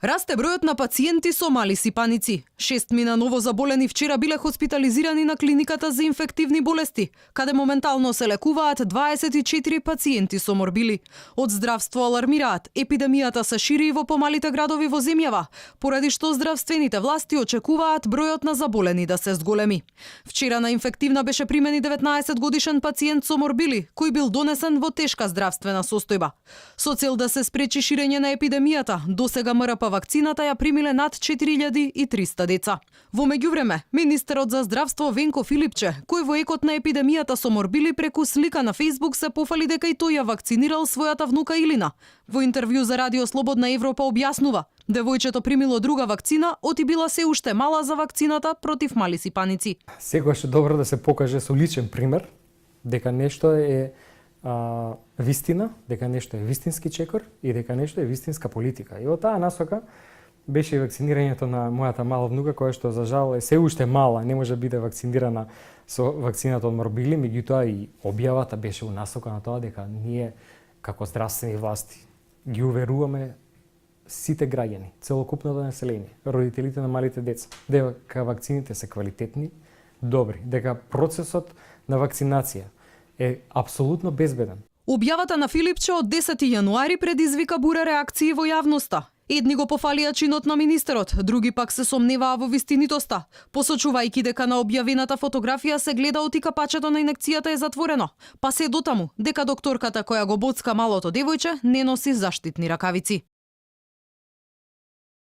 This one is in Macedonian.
Расте бројот на пациенти со мали сипаници. 6 мина ново заболени вчера биле хоспитализирани на клиниката за инфективни болести, каде моментално се лекуваат 24 пациенти со морбили. Од здравство алармираат, епидемијата се шири и во помалите градови во земјава, поради што здравствените власти очекуваат бројот на заболени да се зголеми. Вчера на инфективна беше примен 19 годишен пациент со морбили, кој бил донесен во тешка здравствена состојба. Со цел да се спречи ширење на епидемијата, досега МРП вакцината ја примиле над 4300 деца. Во меѓувреме, министерот за здравство Венко Филипче, кој во екот на епидемијата со морбили преку слика на Facebook се пофали дека и тој ја вакцинирал својата внука Илина. Во интервју за Радио Слободна Европа објаснува, девојчето примило друга вакцина, оти била се уште мала за вакцината против мали сипаници. Секогаш е добро да се покаже со личен пример дека нешто е вистина, дека нешто е вистински чекор и дека нешто е вистинска политика. И од таа насока беше и вакцинирањето на мојата мала внука, која што за жал е се уште мала, не може да биде вакцинирана со вакцината од морбили, меѓутоа и објавата беше у насока на тоа дека ние како здравствени власти ги уверуваме сите граѓани, целокупното население, родителите на малите деца, дека вакцините се квалитетни, добри, дека процесот на вакцинација е апсолутно безбеден. Објавата на Филипче од 10 јануари предизвика бура реакции во јавноста. Едни го пофалија чинот на министерот, други пак се сомневаа во вистинитоста, посочувајќи дека на објавената фотографија се гледа оти капачето на инекцијата е затворено, па се дотаму дека докторката која го боцка малото девојче не носи заштитни ракавици.